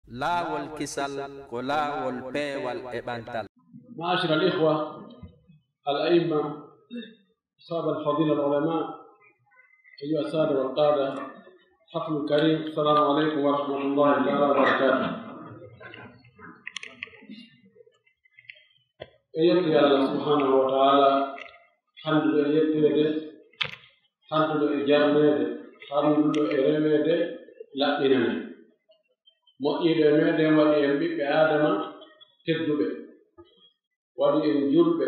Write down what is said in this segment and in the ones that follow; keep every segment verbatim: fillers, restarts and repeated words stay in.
Laawol kisal ko laawol peewal e ɓantal. معاشر الإخوة الأئمة، أصحاب الفضيلة العلماء، أيها السادة والقادة، حفل الكريم، السلام عليكم ورحمة الله تعالى وبركاته. En yetti Allah subhanahu wa ta'ala, handuɗo e yetteede, handuɗo e jarneede, handuɗo e reweede, laɓɓinani. Moƴƴiiɗo e meɗen, waɗi en ɓiɓɓe Aadama tedduɓe, waɗi en julɓe.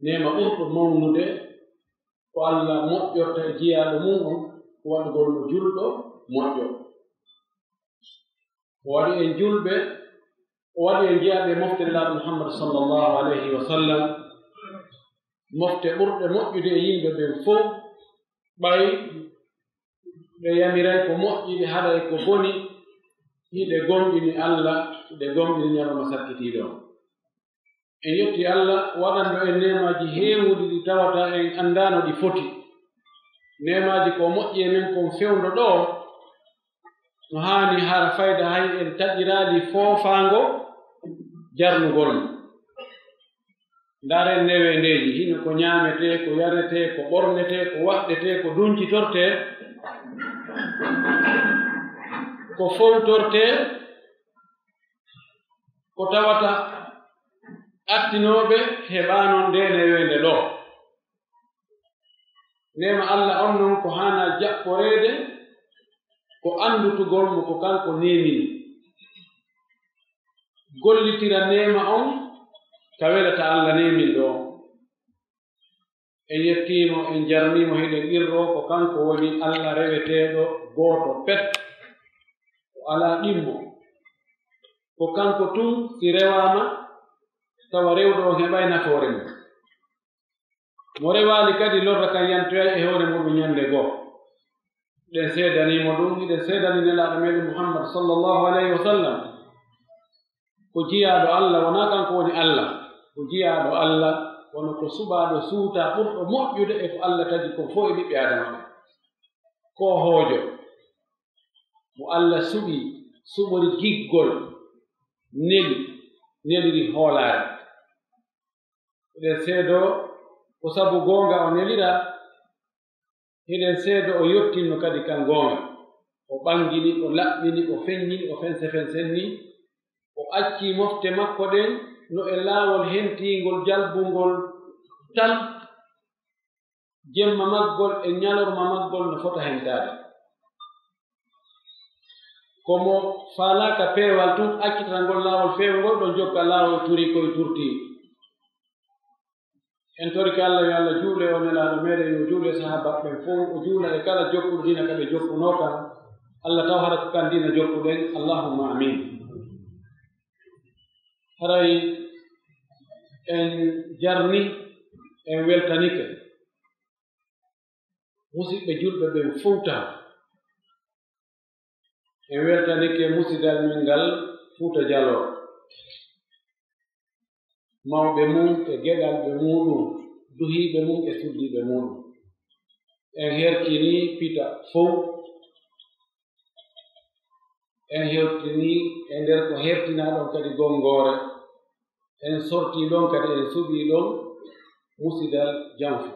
Neema ɓurɗo mawnude ko Allah moƴƴorta e jiyaaɗo mum on, ko waɗugol mo julɗo moƴƴo. O waɗi en julɓe, o waɗi en jiyaaɓe e mofte Nelaaɗo Muhammad sallallahu alayhi wa sallam, mofte ɓurɗe moƴƴude e yimɓe ɓen fow, ɓay ɓe yamiray ko moƴƴi, ɓe haɗay ko boni, hiɓe gomɗini Allah, hiɓe gomɗini ñalawma sakkitiiɗo on. En yetti Allah waɗanɗo en neemaaji heewuɗi ɗi tawata en anndaano ɗi foti. Neemaaji ko moƴƴi e men kon fewndo ɗoo, no haani hara fayda hay en taƴiraali foofaango jarnugol mo. Ndaaren neweendeeji, hino ko ñaametee, ko yaretee, ko ɓornetee, ko waɗɗetee, ko duncitortee, ko fowtortee, ko tawata artinooɓe heɓaano ndee neweende ɗoo. Neema Allah on non ko haanaa jaɓɓoreede, ko anndutugol mo ko kanko neemini. Gollitira neema on ka welata Allah neeminɗo on. En yettii mo, en jarnii mo, hiɗen qirroo ko kanko woni Allah reweteeɗo gooto pet, o alaa ɗimmo. Ko kanko tun si rewaama, tawa rewɗo on heɓay nafoore mum. Mo rewaali kadi, lorra kan yantoyay e hoore muɗum ñande goo. Hiɗen seedanii mo ɗum, hiɗen seedanii Nelaaɗo meɗen Muhammad sallallahu alayhi wa sallam. Ko jiyaaɗo Allah, wonaa kanko woni Allah. Ko jiyaaɗo Allah, kono ko suɓaaɗo suutaa ɓurɗo moƴƴude e ko Allah tagi kon fow e ɓiɓɓe Aadama ɓen. Koohoojo, mo Allah suɓii, suɓori giggol, neli, neliri hoolaare. Hiɗen seedoo ko sabu goonga o neliraa, hiɗen seedoo o yottinno kadi kan goonga. O ɓangini, o laɓɓini, o feññini, o fense-fensenni, o accii mofte makko ɗen no e laawol hentiingol, jalbungol tal, jemma maggol e ñalorma maggol no fota hentaade. Ko mo faalaaka peewal tun, accitata ngol laawol feewungol, ɗon jokka laawol turi koy turtii. En torike Allah, yo Allah juule o Nelaaɗo meɗen, yo juule sahaaba ɓen fow, o juula e kala jokkuɗo diina ka ɓe jokkunoo kan. Allah taw hara ko kan diina jokkuɗen. Allahumma amin. Haray en jarni, en weltanike. Musiɓɓe julɓe ɓen fow taw, en weltanike musidal men ngal Fuuta Jaloo, mawɓe mum e geɗalɓe muɗum, duhiiɓe mum e suddiiɓe muɗum. En hertinii Pita fow, en hertinii e nder ko hertinaa ɗon kadi Gonngoore, en sortii ɗon kadi, en suɓii ɗon musidal Janfu.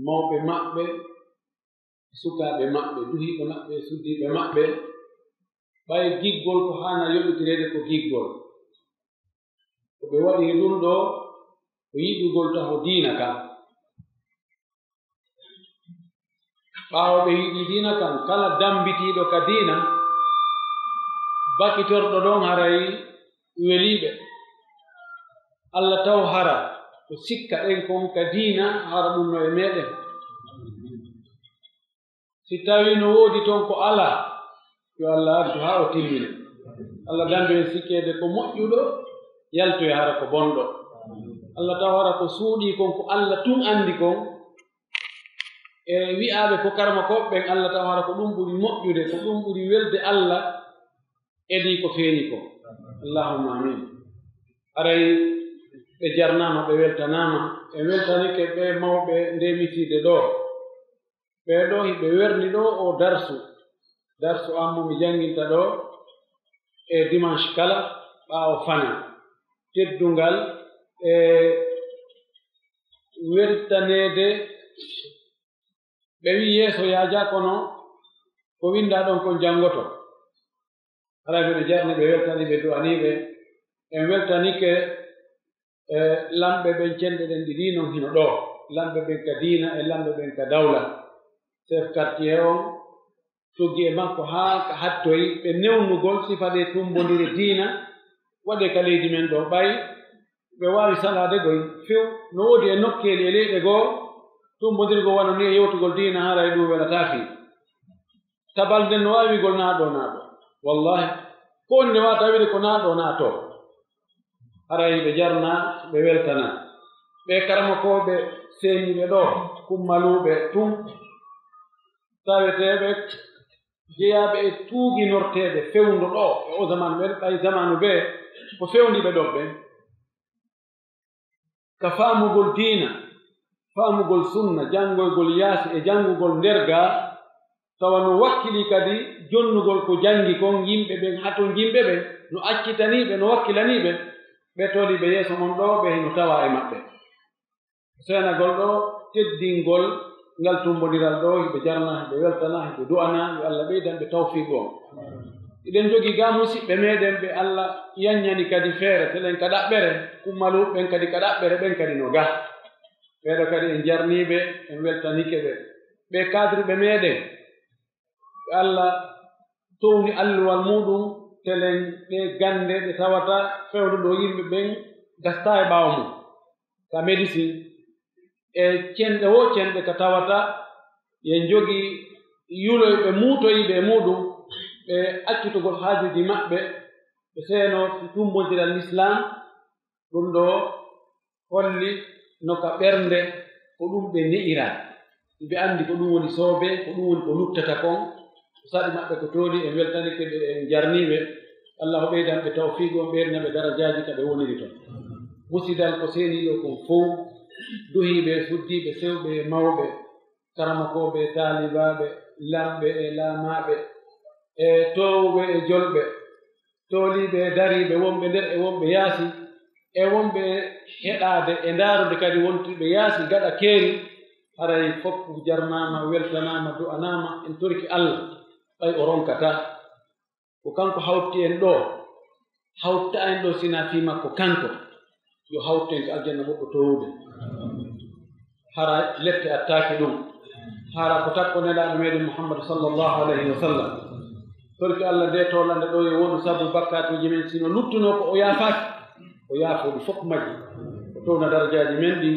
Mawɓe maɓɓe, sukaaɓe maɓɓe, duhiiɓe maɓɓe, suddiiɓe maɓɓe, ɓay giggol ko haana yoɓitireede ko giggol. Ko ɓe waɗiri ɗun ɗoo, ko yiɗugol taho diina kan. Ɓaawo ɓe yiɗi diina kan, kala dambitiiɗo ka diina, bakitorɗo ɗon haray welii ɓe. Alla taw hara ko sikka ɗen kon ka diina, hara ɗun no e meɗen. Si tawii no woodi ton ko alaa, yo Alla addu haa o timmina. Alla dandu en sikkeede ko moƴƴuɗo, yaltoya hara ko bonɗo. Alla taw hara ko suuɗii kon, ko Alla tun anndi kon, e wi'aaɓe ko karmakooɓe ɓen, Alla taw hara ko ɗun ɓuri moƴƴude, ko ɗun ɓuri welde Alla, edii ko feeñi kon. Allahumma amin. Haray ɓe jarnaama, ɓe weltanaama. En weltanike ɓee mawɓe ndee misiide ɗoo. Ɓee ɗoo hiɓe werni ɗoo oo darsu. Darsu an mo mi jannginta ɗoo, e dimanche kala ɓaawo fanaa. Teddungal e weltaneede, ɓe wi'i yeeso yaajaa, kono ko winndaa ɗon kon janngoto. Haray miɗo jarni ɓe, weltani ɓe, du'anii ɓe. En weltanike e lamɓe ɓen, cenɗe ɗen ɗiɗi non hino ɗoo, lamɓe ɓen ka diina e lamɓe ɓen ka dawla. Chef quartier on tuggi e makko haa ka hattoyi ɓe newnugol sifa ɗee tummbondire diina waɗee ka leydi men ɗoo. Ɓay ɓe waawi salaade goy few, no woodi e nokkeeli e leyɗe goo, tumbondirgol wano nii e yewtugol diina, haray ɗum welataa fii. Tabal nden no waawi wi'ugol naa ɗoo, naa ɗoo. Wallaahi, ko woni nde waawata wi'ude ko naa ɗoo, naa too. Haray ɓe jarnaa, ɓe weltanaa. Ɓee karamokooɓe seeniiɓe ɗoo, kummaluuɓe tun, taweteeɓe jeyaaɓe e tuuginorteeɓe fewndo ɗoo, e oo zamaanu ɓen, ɓay zamaanu bee, ko fewndi ɓe ɗon ɓen. Ka faamugol diina, faamugol sunna, janngoygol yaasi e janngugol nder gaa, tawa no wakkilii kadi jonnugol ko janngi kon yimɓe ɓen, hatonjinɓe ɓe, no accitanii ɓe, no wakkilanii ɓe, ɓe toolii ɓe yeeso mon ɗoo, ɓe hino tawaa e maɓɓe. Seenagol ɗoo, teddingol ngal tummbondiral ɗoo, hiɓe jarnaa, hiɓe weltanaa, hiɓe du'anaa, yo Alla ɓeydan ɓe tawfiiqu on. Hiɗen jogii gaa musiɓɓe meɗen ɓe Alla yanñani kadi feere, telen ka ɗaɓɓere, kummaluuɓe ɓen kadi ka ɗaɓɓere, ɓen kadi no gaa. Ɓee ɗoo kadi en jarnii ɓe, en weltanike ɓe. Ɓee kaadruɓe meɗen, ɓe Alla towni alluwal muuɗum, telen ɗee gannde ɗe tawata fewndo ɗoo yimɓe ɓen gastaa e ɓaawo mum. Ka médecine, e cenɗe woo cenɗe ka tawata, yen jogii yuloyɓe muutoyiiɓe e muuɗum, ɓe accutugol haajuuji maɓɓe, ɓe seenoo fii tummbondiral Lislaam, ɗum ɗoo holli no ka ɓernde ko ɗum ɓe ne'iraa. Ɓe anndi ko ɗum woni soobee, ko ɗum woni ko luttata kon. Ko saɗi maɓɓe ko tooli, en weltanike ɓe, en jarnii ɓe. Allaahu ɓeydan ɓe tawfiiqu, on ɓeydana ɓe darajaaji ka ɓe woniri ton. Musidal ko seenii ɗoo kon fow, duhiiɓe, suddiiɓe, sewɓe e mawɓe, karamokooɓe e taalibaaɓe, lamɓe e laamaaɓe, e toowuɓe e jolɓe, tooliiɓe e dariiɓe, wonɓe nder e wonɓe yaasi, e wonɓe heɗaade e ndaarude kadi wontuɓe yaasi gaɗa keeri, haray fof jarnaama, weltanaama, du'anaama, en torike Alla, ɓay o ronkataa. Ko kanko hawti en ɗoo, hawta en ɗoo, sinaa fii makko kanko, yo hawtu en ka aljanna moƴƴo toowude. Hara lette attaaki ɗum. Hara ko takko Nelaaɗo meɗen Muhammadu sallallahu alayhi wa sallam. Torki Alla nde toolannde ɗoo yo wonu sabu bakkaatuuji men, si no luttunoo ko o yaafaaki, o yaafoo ɗi fof majji. O towna darajaaji men ɗin,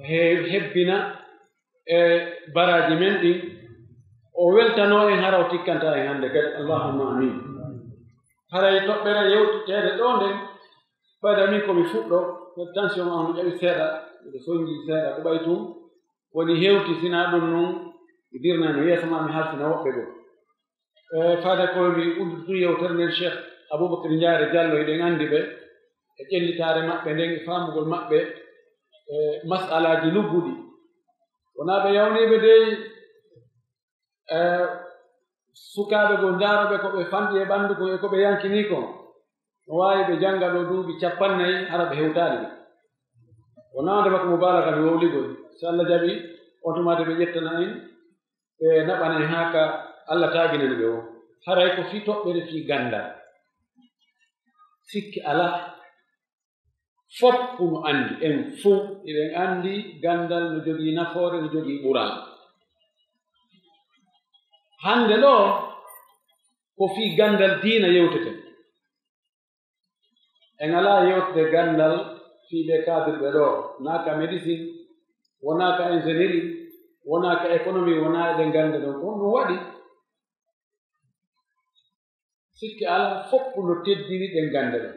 o he-, hebbina e baraaji men ɗin, o weltanoo en, hara o tikkantaa en hannde kadi. Allahumma amin. Haray toɓɓere yewteteende ɗoo nden, ɓayda min ko mi fuɗɗo, ko tension an no ƴawi seeɗa, miɗo sonji seeɗa, ko ɓay tun woni hewti, sinaa ɗum nun mi dirnano yeeso maa mi halfina woɓɓe goo. E, faade ko mi uddutu yewtere nden, Cheikh Aboubacar Ndiaye Diallo, hiɗen anndi ɓe, e ƴellitaare maɓɓe nden, e faamugol maɓɓe, e mas'alaaji lugguɗi. Wonaa ɓe yawniiɓe dey, e, sukaaɓe goo, ndaarooɓe ko ɓe fanɗi e ɓanndu kon e ko ɓe yankinii kon. No waawi ɓe jannga ɗoo duuɓi cappannayi, hara ɓe hewtaali ɓe. Wonaa wonde makko mo baala kam e wowligol. So Alla jaɓi, on tuma de ɓe ƴettana en, ɓe naɓana en haa ka Alla taaginani ɓe woo. Haray ko fii toɓɓere fii ganndal. Sikki alaa, fof no anndi, en fof eɗen anndi ganndal no jogii nafoore, no jogii ɓural. Hannde ɗoo, ko fii ganndal diina yewteten. En alaa yewtude ganndal fii ɓee kaadirɓe ɗoo, naa ka médecine, wonaa ka ingénierie, wonaa ka économie, wonaa eɗen ganndi ɗon. Ko honɗum waɗi? Sikki alaa, fof no teddini ɗen gannde ɗen.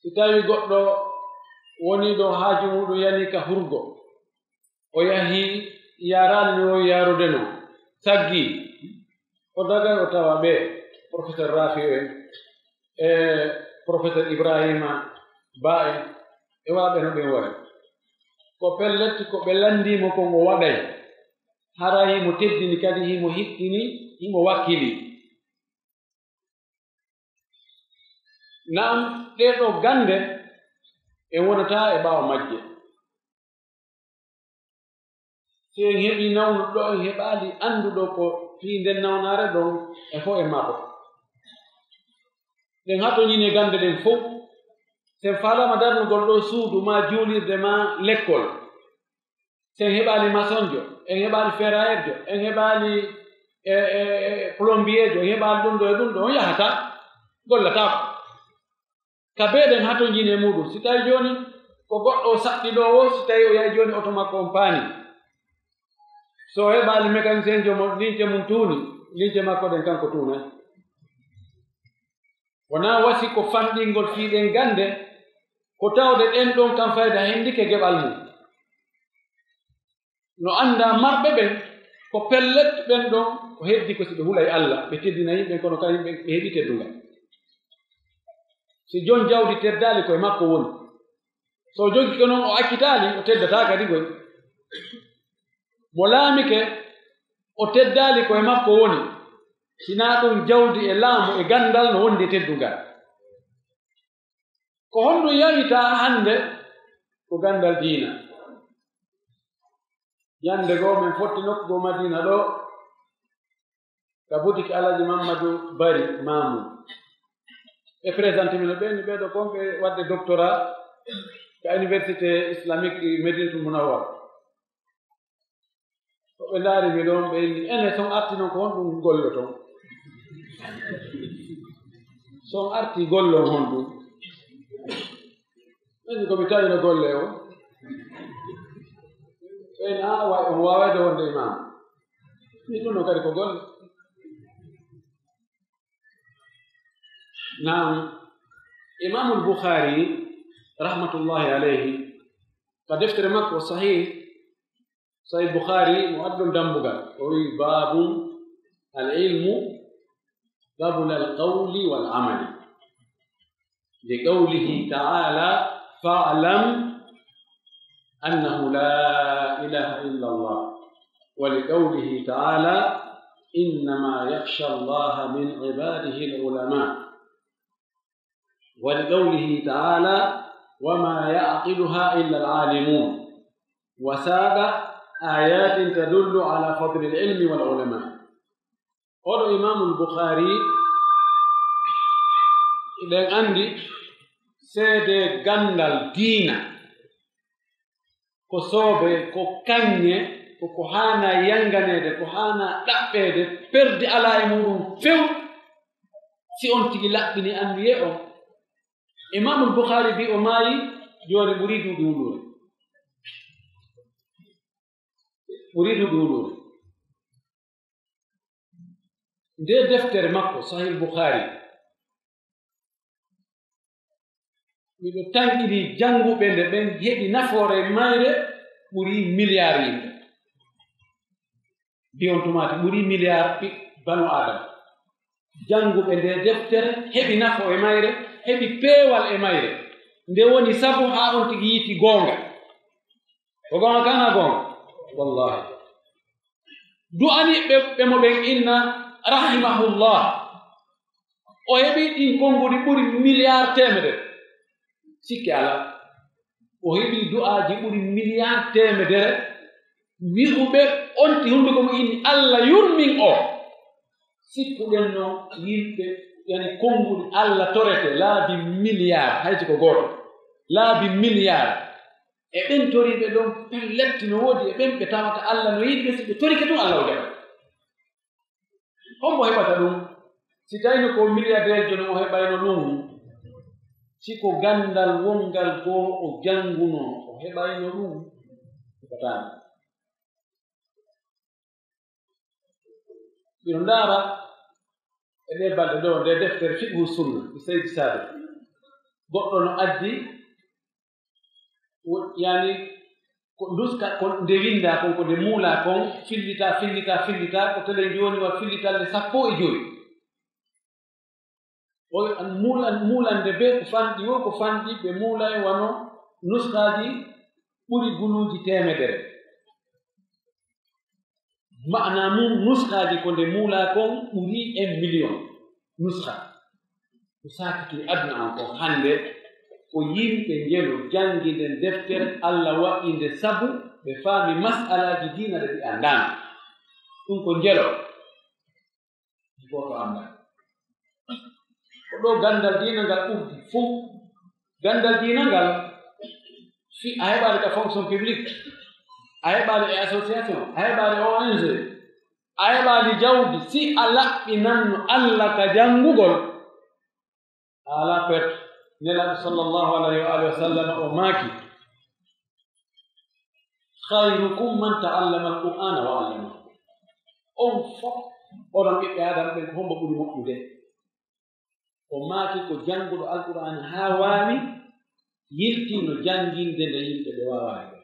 Si tawii goɗɗo wonii ɗo haaju muuɗum yanii ka hurgo, o yahii, yaaraali no o yaarude non, saggii, o dagay o tawa ɓee, professeur Rafiu en, e professeur Ibrahima Ba en, e waaɓe no ɓen waɗi. Ko pellet, ko ɓe lanndii mo kon o waɗay. Haray himo teddini kadi, himo hiqqini, himo wakkili. Naam, ɗee ɗoo gannde en wonataa e ɓaawo majje. Si en heɓii nawnuɗo ɗoo, en heɓaali annduɗo ko fii nden nawnaare ɗon e fow e maako. Ɗen hatonjini e gannde ɗen fow. Si en faalaama darnugol ɗoo suudu maa juulirde maa lekkol, si en heɓaali masonjo, en heɓaali ferrailleurjo, en heɓaali, e, e, e, plombier jo, en heɓaali ɗum ɗoo e ɗum ɗoo, on yahataa, gollataako. Ka bee ɗen hatonjini e muuɗum. Si tawi jooni ko goɗɗo o saɗɗi ɗoo woo, si tawi o yahi jooni oto makko on paani. So o heɓaali mécanicien jo mo lince mum tuuni, lince makko ɗen kanko tuunay. Wonaa wasi ko fanɗingol fii ɗen gannde, ko tawde ɗen ɗon kan fayda hendike geɓal mum. No anndaa marɓe ɓen, ko pellet ɓen ɗon, ko heddi ko si ɓe hulay Alla, ɓe teddina yimɓe, kono ka yimɓe ɓe heɓi teddungal. Si jon jawdi teddaali, ko e makko woni. So jogii ko non, o accitaali, o teddataa kadi koy. Mo laamike, o teddaali, ko e makko woni. Sinaa ɗum jawdi e laamu e ganndal no wondi e teddungal. Ko honɗum yawitaa hannde? Ko ganndal diina. Ɲannde goo, men fotti nokku goo Madiina ɗoo, ka butiki Alhaji Mammadu Bari Maamu. Ɓe présenté mi no ɓe ni ɓee ɗoo kon ɓe waɗde doctorat ka Université Islamique Medinatul Munawwara. Ko ɓe ndaari mi ɗon, ɓe inni, "Ene, son arti non, ko honɗum golloton? Son arti gollon honɗum?" Ɓe inni, "Ko mi tawino golle o." Ɓe inni, "Ah, way, on waawayde wonde imam." Mi ɗum ɗon kadi ko golle. Naam, Imaamul Bukhaari, rahmatullahi alayhi, ka deftere makko Sahih, Sahih Bukhaari, mo addi ɗon dambugal, o wi'i, "Baabun al-ilmu qabla al-qawli wal-amali." Li qawlihi ta'ala, "Fa'lam annahu la ilaha illa Allah." Wa li qawlihi ta'ala, "Innama yakhsha Allaha min ibadihi al-ulama." Wa li qawlihi ta'ala, "Wa ma ya'qiluha illa al-alimun." Wa saqa ayatin tadullu ala fadli al-ilmi wal ulama. Oɗo Imaamul Bukhaari, eɗen anndi seede ganndal diina, ko soobe, ko kaŋŋe, ko ko haanaa yannganeede, ko haanaa ɗaɓɓeede, perdi alaa e muuɗum few, si on tigi laɓɓini anniyee on. Imaamul Bukhaari bi o maayi, jooni ɓurii duuɓi wuluure. Ɓurii duuɓi wuluure. Ndee deftere makko, Sahih Bukhaari, miɗo tanƴiri jannguɓe nde ɓen heɓi nafoore e mayre ɓuri miliyaar yimɓe. Bi on tumaati ɓuri miliyaar ɓi-, banu Aadama. Jannguɓe nde deftere heɓi nafo e mayre, heɓi peewal e mayre. Nde woni sabu haa on tigi yiiti goonga. Ko goonga kan, haa goonga? Wallaahi. Du'ani ɓe, ɓe mo ɓen inna rahimahullah. O heɓi ɗin konguɗi ɓuri miliyaar teemedere. Sikke alaa. O heɓi du'aaji ɓuri miliyaar teemedere. Wi'uɓe onti hunduko mo inni, "Alla yurmin o." Sikkuɗen no yimɓe, yani, konguɗi Alla torete laabi miliyaar, hay si ko gooto. Laabi miliyaar. E ɓen toriiɓe ɗon, pellet no woodi e ɓen ɓe tawata Alla no yiɗi ɓe, si ɓe torike tun, Alla o jaɓay. Hombo heɓata ɗum? Si tawino ko miliyadeerjo no, o heɓayno ɗum. Si ko ganndal wongal goo o janngunoo, o heɓayno ɗum? Heɓataa ɗum. Miɗo ndaara e ɗee balɗe ɗoo, nde deftere Fiqhu Sunna, e Seydi Saadu. Goɗɗo no addi, wo-, yani, ko nduska, ko nde winndaa kon, ko nde muulaa kon, fillitaa, fillitaa, fillitaa, ko telen jooni wa fillitalle sappo e jowi. O an muulan, muulande bee ko fanɗi woo, ko fanɗi ɓe muulay wano nuskaaji ɓuri guluuji teemedere. Maanaa mum, nuskaaji ko nde muulaa kon ɓuri un million nuska. Ko saakiti aduna on kon hannde, ko yimɓe njelo janngi nden deftere Alla waɗi nde sabu ɓe faami mas'alaaji diina ɗe ɓe anndaano. Ɗum ko njelo. Gooto anndaa. Ko ɗo ganndal diina ngal ɓurdi fow. Ganndal diina ngal, fi a heɓaali ka fonction publique, a heɓaali e association, a heɓaali O N G, a heɓaali jawdi, si a laɓɓinanno Alla ka janngugol, a alaa perte. Nelaaɗo sallallahu alayhi wa alihi wa sallam o maaki, "Khayrukum man ta'allama al-Qur'ana wa 'allamahu." On fof, onon ɓiɓɓe Aadama ɓen, ko hombo ɓuri moƴƴude? O maaki, ko jannguɗo Alqur'aana haa waawi, yiltino jannginde nde yimɓe ɓe waawaani ɓen.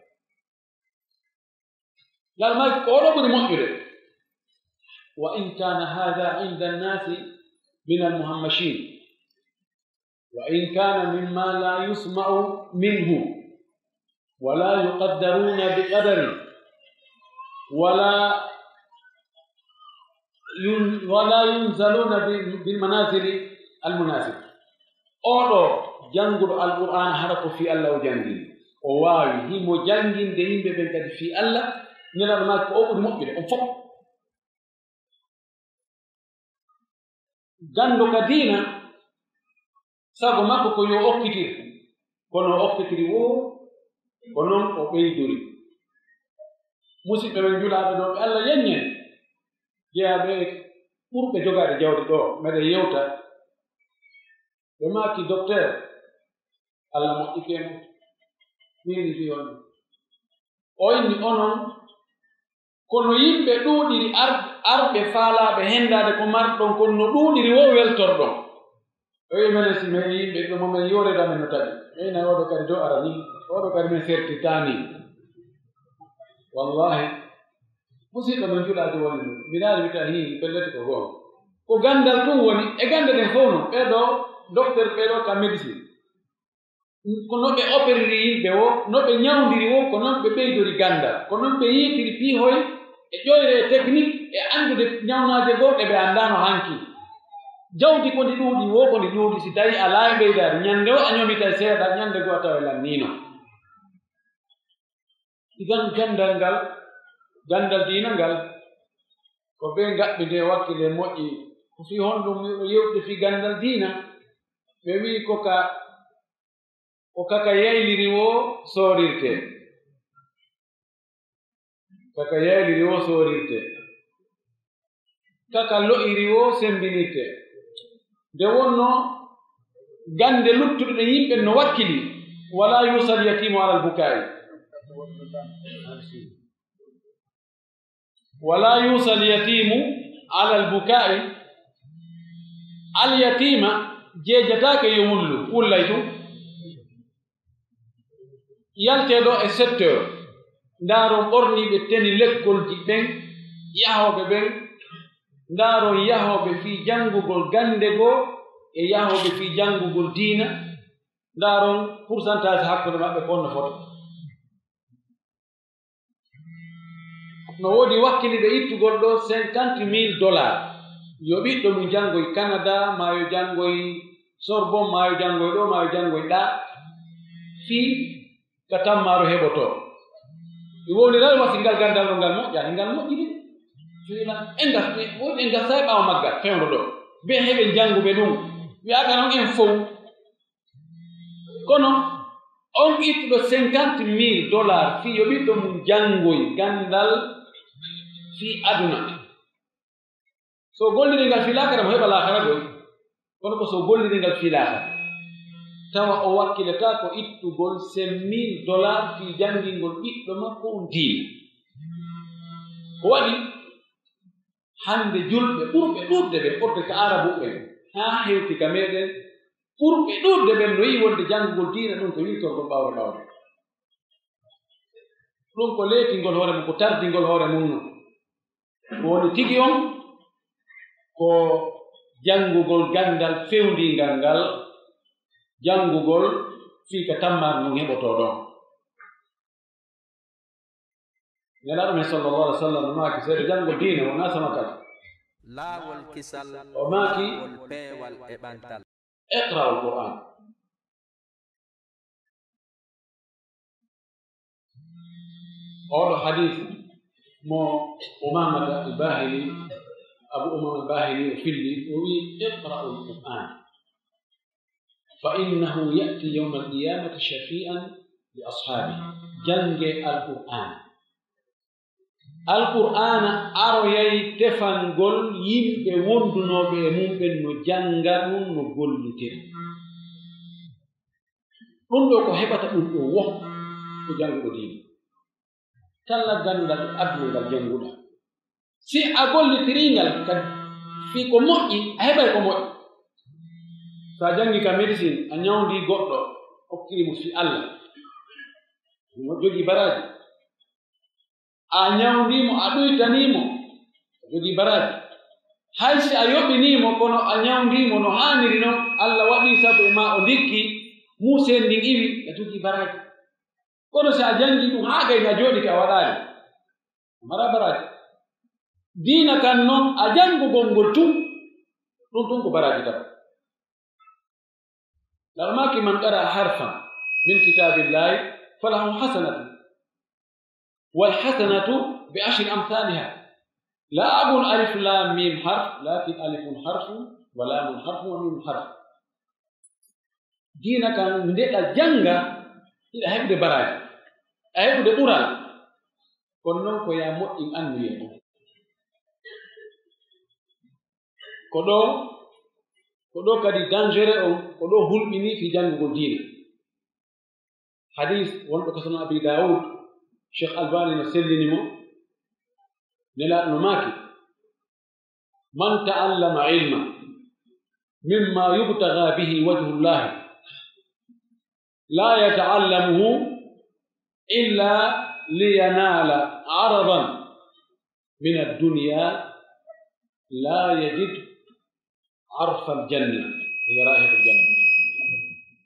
Ngal maaki, ko oɗo ɓuri moƴƴude. "Wa in kana hadha inda an-nasi min al-muhammashin." وإن كان مما لا يسمع منه ولا يقدرون بقدره ولا ين-، ولا ينزلون ب-، بالمنازل المناسبة. Oɗo jannguɗo Alqur'aana hara ko fii Alla o janngini. O waawi himo jannginde yimɓe ɓen kadi fii Alla, Nelaaɗo maaki ko o ɓuri moƴƴude, on fof. Ganndo ka diina, sago makko ko yo okkitir, kono o okkitiri woo, ko non o ɓeydori. Musidɓe men julaaɓe ɗo, ɓe Alla yeññen, jeyaaɓe e ɓurɓe jogaade jawdi ɗo, meɗen yewta. Ɓe maaki, "Docteur, Alla moƴƴike mo, miin mi on." O inni, "Onon, kono yimɓe ɗuuɗiri ar-, arɓe faalaaɓe henndaade ko marɗon, kono no ɗuuɗiri woo weltorɗon." O wi'i, "Menen si men yimɓe ɗo mo men yoreede amen no taƴi. Men na oɗo kadi do ara ni, oɗo kadi men sertitaani." Wallahi, musidɗo men julaajo woni ɗum. Mi daari mi tawi hii, pellet ko goonga. Ko ganndal tun woni, e gannde ɗen fof non, ɓee ɗoo docteur, ɓee ɗoo ka médecine. Ko no ɓe operiri yimɓe woo, no ɓe ñawndiri woo, ko non ɓe ɓeydori ganndal. Ko non ɓe yiitiri piihoy e ƴoyre e technique e anndude ñawnaaje goo ɗe ɓe anndaano hanki. Jawdi ko ndi ɗuuɗi woo, ko ndi ɗuuɗi, si tawii alaa e ɓeydaade, ñannde woo a ñomitay seeɗa, ñannde goo a tawa e lanniino. Idan ganndal ngal, ganndal diina ngal, ko ɓe ngaɓɓi nde wakkile moƴƴi. Ko fii honɗum miɗo yewtude fii ganndal diina? Ɓe wi'i ko ka, ko ka ka yayliri woo soorirtee. Ka ka yayliri woo soorirtee. Ka ka lo'iri woo semmbinirtee. Nde wonnoo gannde luttuɗe ɗen yimɓe no wakkili, "Wala yusal yatimu alal bukai." "Wala yusal yatimu alal bukai." Al yatima jeejataake yo wullu, wullay tun. Yaltee ɗoo e sept heures, ndaaron ɓorniiɓe teni lekkolji ɓen, yahooɓe ɓen, ndaaron yahooɓe fii janngugol gannde goo e yahooɓe fii janngugol diina, ndaaron pourcentage hakkunde maɓɓe ko honno fota. No woodi wakkiliiɓe ittugol ɗoo cinquante mille dollars. Yo ɓiɗɗo mum janngoy Canada, maa yo janngoy Sorbonne, maa yo janngoy ɗoo, maa yo janngoy ɗaa, fii ka tammaaru heɓotoo. Mi wowliray wasi ngal ganndal no ngal moƴƴa, ngal moƴƴi de. Fii lan, en ngas-, en, en ngasay ɓaawo maggal, fewndo ɗoo. Ɓe heɓen jannguɓe ɗum. Wi'aaka non en fow. Kono on ittuɗo cinquante mille dollars fii yo ɓiɗɗo mum janngoy ganndal fii aduna. So o golliri ngal fii laakara, mo heɓa laakara goy. Kono ko so o golliri ngal fii laakara. Tawa o wakkilataa ko ittugol cinq mille dollars fii janngingol ɓiɗɗo makko on diina. Ko waɗi hannde julɓe ɓurɓe ɗuuɗde ɓen, ɓurde ka Arabu ɓen, haa hewti ka meɗen, ɓurɓe ɗuuɗde ɓen no yi'i wonde janngugol diina ɗum ko wiltorgol ɓawre ɓawre. Ɗum ko leetingol hoore mum, ko tardingol hoore mum non. Ko woni tigi on, ko janngugol ganndal fewndiingal ngal, janngugol fii ka tammaare ndun heɓotoo ɗon. Nelaaɗo men sallallahu alaihi wasallam no maaki, seeɗa janngo diina wonaa sama kala. Laawol kisal, o maaki, laawol peewal e ɓantal. اقرأوا القرآن. Oɗo hadith mo Umamata al-Bahili, Abu Umama al-Bahili o filli, o wi'i, "اقرأوا القرآن فإنه يأتي يوم القيامة شفيعا لأصحابه." Jannge Alqur'aana. Alqur'aana aroyay tefangol yimɓe wondunooɓe e mum ɓen no jannga ɗum, no gollitira. Ɗum ɗoo ko heɓata ɗum ɗoo wo ko jannguɗo diina. Kala ganndal e aduna ngal jannguɗaa, si a gollitirii ngal kadi fii ko moƴƴi, a heɓay ko moƴƴi. So a janngi ka médecine, a ñawndii goɗɗo, okkii mo fii Alla, mo jogii baraaji. A ñawndii mo, a ɗuytanii mo, o jogii baraaji. Hay si a yoɓinii mo, kono a ñawndii mo no haaniri non, Alla waɗii sabu e maa o ndikki, muuseen ndin iwi, a jogii baraaji. Kono si a janngii ɗum haa gayni a jooɗike a waɗaali, a maraa baraaji. Diina kan non, a janngugol ngol tun, ɗum tun ko baraaji tan. Laɗo maaki, "من قرأ حرفا من كتاب الله فله حسنة والحسنة بعشر أمثالها." لا أقول ألف لام ميم حرف، لكن ألف حرف ولام حرف وميم حرف. Diina kan nde ɗa jannga, hiɗa heɓude baraaji, a heɓude ɓural. Kono non ko yaa moƴƴin anniyee ɗum. Ko ɗoo, ko ɗoo kadi dangereux on, ko ɗoo hulɓinii fii janngugol diina. Hadis wonɗo ka Sunan Abi Dawud, Cheikh Albani no sellini mo, Nelaaɗo no maaki, "من تعلم علما مما يبتغى به وجه الله لا يتعلمه إلا لينال عرضا من الدنيا لا يجد عرف الجنة، رائحة الجنة."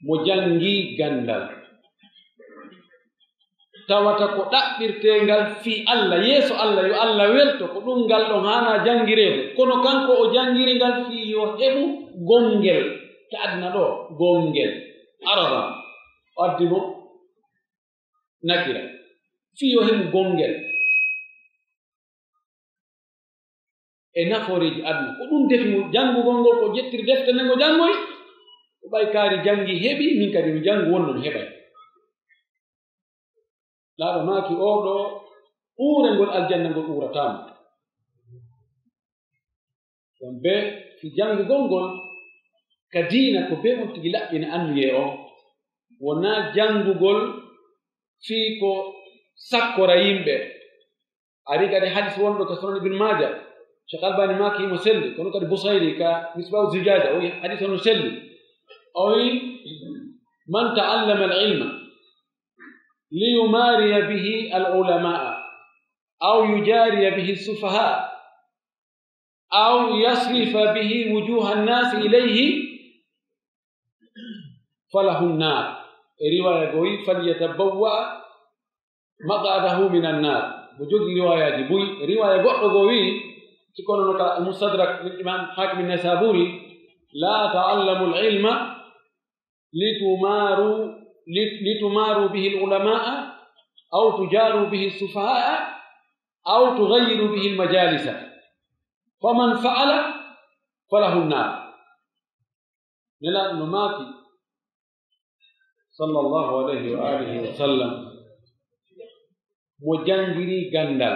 Mo janngi ganndal, tawata ko ɗaɓɓirtee ngal fii Alla, yeeso Alla, yo Alla welto, ko ɗum ngal ɗon haanaa janngireede. Kono kanko o janngiri ngal fii yo heɓu gonngel ka aduna ɗoo, gonngel. Aradan, o addi mo nakira, fii yo heɓu gonngel e nafooreeji aduna. Ko ɗum defi mo janngugol ngol, ko ƴettiri defte nden o janngoyi, ko ɓay kaari janngi heɓi, min kadi mi janngu wonno mi heɓay. Laaɗo maaki, oo ɗoo uurengol aljanna ngol uurataa mo. Ɗon bee fii janngugol ngol ka diina ko bee on tigi laɓɓina anniyee on. Wonaa janngugol fii ko sakkora yimɓe. Ari kadi hadis wonɗo ka Sunan Ibn Maaja, Cheikh Albani maaki himo selli, kono kadi Busayri ka Misbahu Zujaaja, o wi'i hadis on no selli. O wi'i, "من تعلم العلم ليماري به العلماء أو يجاري به السفهاء أو يصرف به وجوه الناس إليه فله النار." E riwaaya goo wi'i, "فليتبوأ مقعده من النار." Mo jogii riwaayaaji buy, riwaaya goɗɗo goo wi'i, si kono no ka Mustadrak min Imam Hakim Naysaburi, "لا تعلموا العلم لتماروا، لت-، لتماروا به العلماء أو تجاروا به السفهاء أو تغيروا به المجالس، فمن فعل فله النار." Nelaaɗo no maaki, sallallahu alayhi wa alihi wa sallam, mo janngirii ganndal,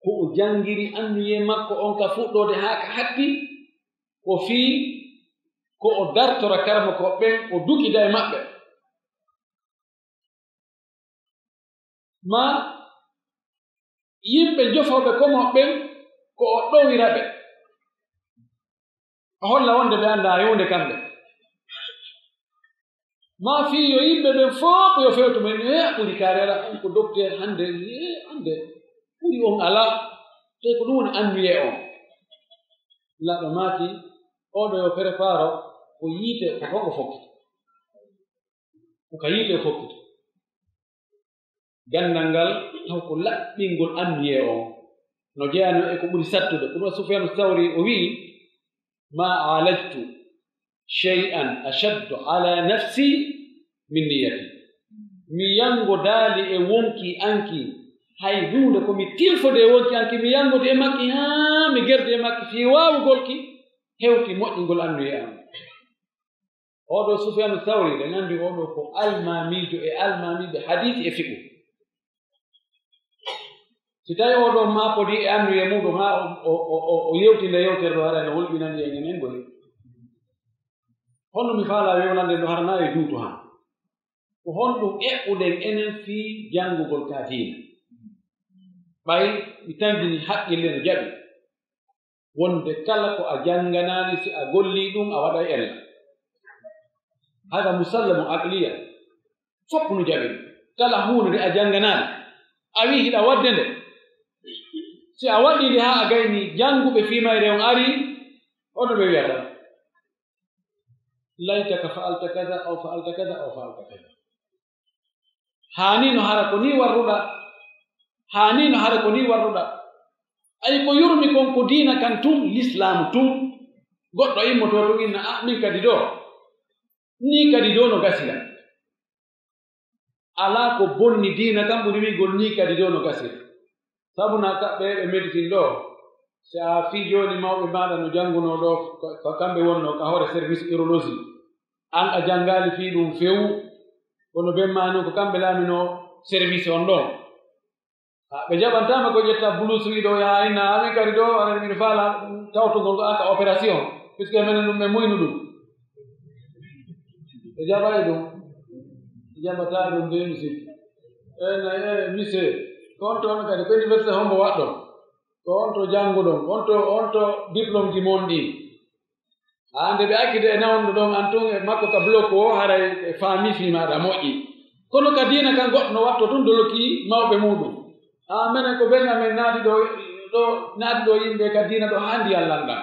ko o janngiri anniyee makko on ka fuɗɗoode haa ka hatti, ko fii ko o dartora karamokooɓe ɓen, o dukida e maɓɓe. Maa yimɓe jofooɓe komo ɓen, ko o ɗowira ɓe, o holla wonde ɓe anndaa huunde kamɓe. Maa fii yo yimɓe ɓen fof yo fewtu men, "Ee, a ɓuri kaari, alaa, on ko docteur hannde, ee, hannde ɓuri on alaa." Tawi ko ɗum woni anniyee on. Nelaaɗo maaki, "Oo ɗoo yo préparo ko yiite, ko fof o fokkito. Ko ka yiite o fokkito." Ganndal ngal taw ko laɓɓingol anniyee on. No jeyanoo e ko ɓuri sattude. Ko ɗum Sufyaanu Sawri o wi'i, "ما عالجت shay'an ashaddu ala nafsi min niyyati. Mi yangodaali e wonkii an kin, hay huunde ko mi tilfode e wonkii an kin, mi yangodi e makki haa mi gerdi e makki fii waawugol ki hewti moƴƴingol anniya an. Oo ɗoo Sufyaanu Sawri, ɗen anndi oo ɗoo ko almaamiijo e almaamiiɓe hadiisi e fiqhu. Si tawii oo ɗoo maapodii e anniya muuɗum haa o, o, o, o, o yewti nde yewtere ɗoo, haray no hulɓinani en enen goy. Honno mi faalaa wewnande no hara naa e juutu han? Ko honɗum eɓɓuɗen enen fii janngugol ka diina? Ɓay mi tanndini haqqille no jaɓi wonde kala ko a jannganaali, si a gollii ɗum, a waɗay ella. Hada musallamu aqliya. Fof no jaɓi ɗum. Kala huunde nde a jannganaali, a wi'i hiɗa waɗde nde. Si a waɗii nde haa a gaynii, jannguɓe fii mayre on arii, honno ɓe wi'ata? Laytaka fa'alta kada aw fa'alta kada aw fa'alta kada. Haani no hara ko nii warruɗaa. Haani no hara ko nii warruɗaa. Ay ko yurmi kon ko diina kan tun, lislaamu tun. Goɗɗo immotoo tun inna, "A, min kadi doo. Nii kadi doo no gasira." Alaa ko bonni diina kan ɓuri wi'ugol nii kadi doo no gasira. Sabu na kaɓɓe ɓe médecine ɗoo, si a fii jooni mawɓe maaɗa no janngunoo ɗoo, ko, ko kamɓe wonnoo ka hoore service urologie. An a janngaali fii ɗum few, kono ɓen maa non ko kamɓe laaminoo service on ɗon. A, ɓe jaɓantaama ko ƴetta bulus wi'uɗo yaha inna, amin kadi ɗoo, aɗa miɗo faala tawtugol ko aka opération, puisque menen ɗum ɓe muynu ɗum. Ɓe jaɓay ɗum. Ɓe jaɓataa ɗum de, monsieur. Eh, na, eh, monsieur, ko on to on kadi, ko université hombo waɗɗon? Ko on to jannguɗon? On to, on to diplôme ji mon ɗin? Haa nde ɓe accide e nawndo ɗon, an tun e makko ka bloc o, haray e faami fii maaɗa moƴƴi. Kono ka diina kan goɗɗo no watto tun doloki mawɓe muuɗum. Haa menen ko ben amen naati ɗo, ɗo, naati ɗo yimɓe ka diina ɗo haa ndiyam lanɗam.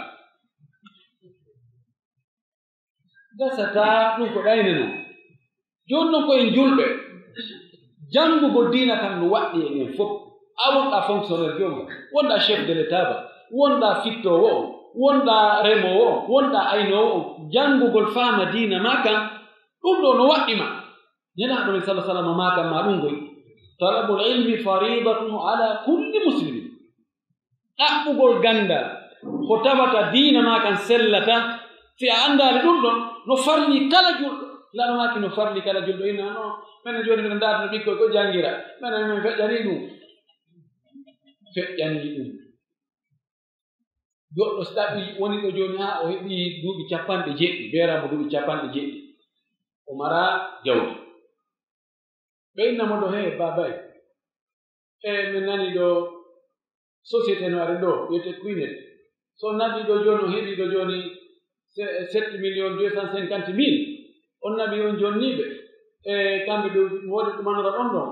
Gasataa ɗum ko ɗayne non. Jooni non ko en julɓe. Janngugol diina kan no waɗɗi e en fof. A wonɗaa fonctionnaire jooma, wonɗaa chef de l'État ba, wonɗaa fittoowo on, wonɗaa remoowo on, wonɗaa aynoowo on. Janngugol faama diina maa kan, ɗum ɗoo no waɗɗi ma. Nelaaɗo men salla sallam maa kan maa ɗum goy. Talabul ilmi faridatun ala kulli muslimin. Ɗaɓɓugol ganndal ko tawata diina maa kan sellata, si a anndaali ɗum ɗon, no farli kala julɗo. Laɗamaaki no farli kala julɗo. Inna, no, menen jooni miɗen ndaarduno ɓikkoy ko janngira. Menen min feƴƴanii ɗum. Feƴƴanii ɗum. Goɗɗo si ɗaɓɓi woni ɗo jooni haa o heɓi duuɓi capanɗe jeɗɗi, beeraa mo duuɓi capanɗe jeɗɗi. O maraa jawdi. Ɓe inna mo ɗo, "Hee, baabay, e, min nani ɗo société no ari ɗo, wiyetee Kuynet. So on naɓii ɗo jooni, on heɓii ɗo jooni se-, sept millions deux cent cinquante mille. On naɓii on jonniiɓe. E, kamɓe ɓe woodi ɗumanora on ɗon.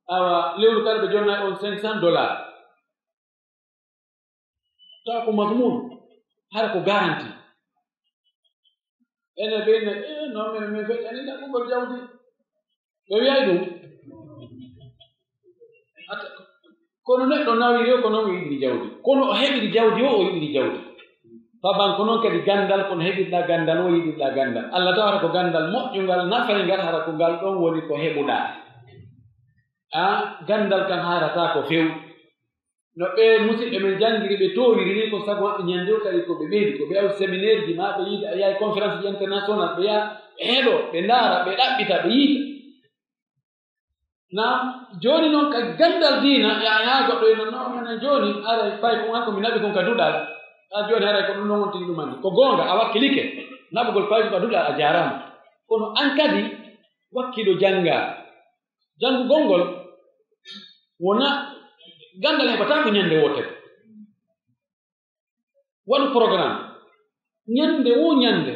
Awa, lewru kala ɓe jonna on cinq cents dollars." Tawa ko madmun, hara ko garanti. Ene ɓe inna, "Eh, non, min, min feƴƴanii ɗaɓɓugol jawdi." Ɓe wi'ay ɗum. Ata, kono neɗɗo nawiri o, ko non o yiɗiri jawdi. Kono o heɓiri jawdi o, o yiɗiri jawdi. Fa banko non kadi ganndal, kono heɓirɗaa ganndal o, yiɗirɗaa ganndal. Alla taw hara ko ganndal moƴƴungal, nafayngal, hara ko ngal ɗon woni ko heɓuɗaa. A, ganndal kan haarataa ko few. No ɓee musiɓɓe men janngiri, ɓe toowiri nii, ko sabu maɓɓe ñande o kadi ko ɓe ɓeydi, ko ɓe yaw séminaire ji, maa ɓe yiida, a yahay conférence ji international, ɓe yaha, ɓe heɗoo, ɓe ndaara, ɓe ɗaɓɓita, ɓe yiida. Na jooni non ka ganndal diina, ya, yaa goɗɗo ino, "Non, menen jooni, aray fay ko an ko mi naɓi kon ka duɗal." A jooni, aray ko ɗum non wontini ɗum anndi. Ko goonga, a wakkilike. Naɓugol fay ko ka duɗal, a jaaraama. Kono an kadi, wakkiɗo janngaa. Janngugol ngol wona ganndal heɓataa ko ñannde wootere. Waɗu programme. Ñannde woo ñannde,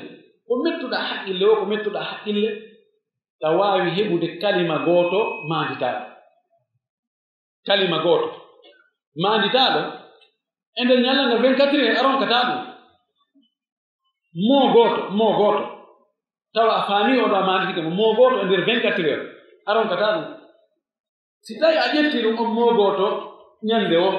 ko mettuɗaa haqqille woo, ko mettuɗaa haqqille, a waawi heɓude kalima gooto maanditaaɗo. Kalima gooto maanditaaɗo, e nder ñalawma vingt-quatre heures, a ronkataa ɗum. Moo gooto, moo gooto. Tawa a faamii oo ɗoo a maanditike mo, moo gooto e nder vingt-quatre heures, a ronkataa ɗum. Si tawii a ƴettii ɗum on moo gooto ñannde woo,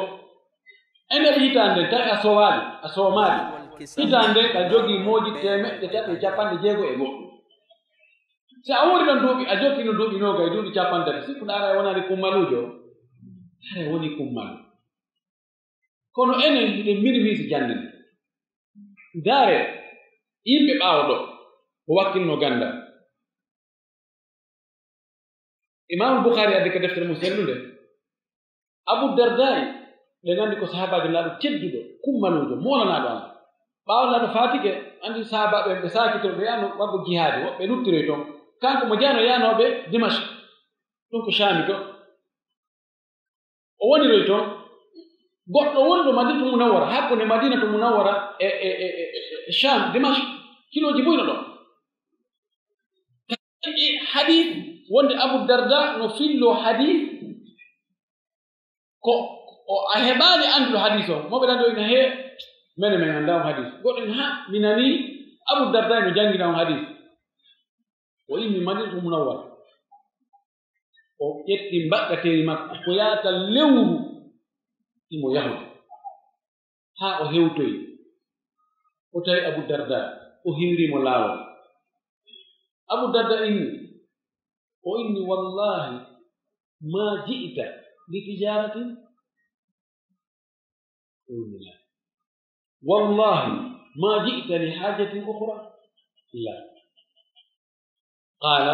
e nder hitaande nden, tawi a sowaali, a soomaali, Hitaande ka jogii mooji teemeɗɗe tati e cappanɗe jeego e go'o. Si a wuuri ɗon duuɓi, a jokki no duuɓi noogay, duuɓi cappanɗe tati, sikkuɗaa haray wonaali kummaluujo? Haray woni kummaluujo. Kono enen hiɗen minimiise jannde nden. Ndaaree yimɓe ɓaawo ɗoo, ko wakkilnoo ganndal. Imaamu Bukhari addi ka deftere mum sellunde, Abu Dardaa'i, ɓe nganndi ko sahaabaajo laaɗo tedduɗo, kummaluujo, moolanaaɗo Allah. Ɓaawo laaɗo faatike, anndi sahaabaaɓe ɓe saakitoo, ɓe yaano waɗgo jihaadi, woɓɓe luttiroy ton. Kanko mo jano yaanooɓe Dimashq, ɗum ko Shaami to. O woniroy ton. Goɗɗo wonɗo Madinatu Munawwara, hakkunde Madinatu Munawwara e, e, e, e, e Shaam, Dimashq, kilooji buy no ɗon. E hadiis, wonde Abu Darda no filloo hadiis, ko o, a heɓaali annduɗo hadiis o. Mo ɓe lanndoo ina hee, mene men anndaa on hadiis. Goɗɗo en, ha, mi nanii Abu Darda no janngina on hadiis. O immi Madinatu Munawwara. O ƴetti mbaɗɗateeri makko, ko yaata lewru, himo yahude. Haa o hewtoyi, o tawi Abu Darda, o hiwri mo laawol. Abu Darda inni, o inni, "Wallahi, ma ji'ta li tijaratin?" والله ما جئت لحاجة أخرى؟ لا. قال: